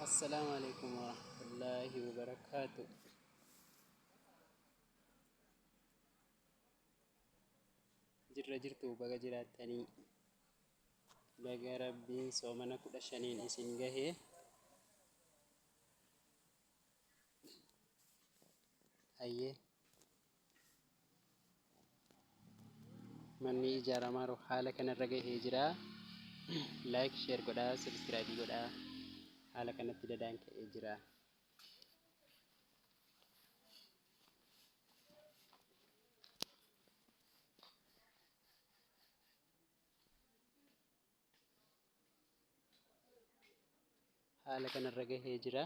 Assalaamu alaikum warahmatullaahi wabarakaatu. Jirra jirtu, baga jiraattanii, baga Rabbiin soomana 15n isin gahe. Hayyee, manni ijaaramaa jiru haala kanarra gahee jira. Like, share godhaa, subscribe godhaa. Haala kanatti dadaan ka'ee jira. Haala kanarra gahee jira.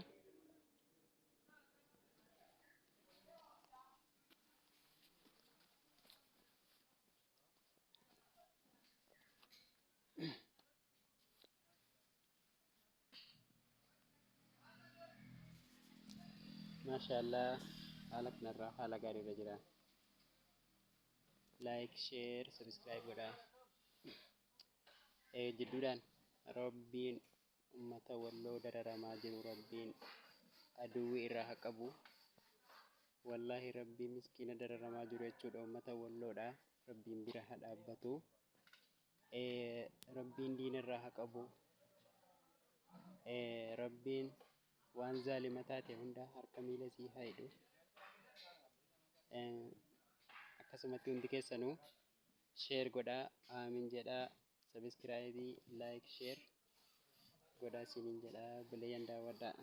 Maashaallah, haala kanarraa haala gaariirra jira. Like, share, subscribe godhaa. Jidduudhaan Rabbiin ummata Walloo dararamaa jiru Rabbiin aduwwi irraa haa qabu. Wallaahi Rabbiin miskiina dararamaa jiru jechuudha, ummata Walloodha. Rabbiin bira haa dhaabbatu. Rabbiin diina irraa haa qabu. Rabbiin waan zaalima taate hunda harka miila sii haa hidhu. Akkasumatti hundi keessanuu share godhaa, aamin jedhaa, subscribe, like, share godhaa isiniin jedhaa, obboleeyyan daawwadhaa.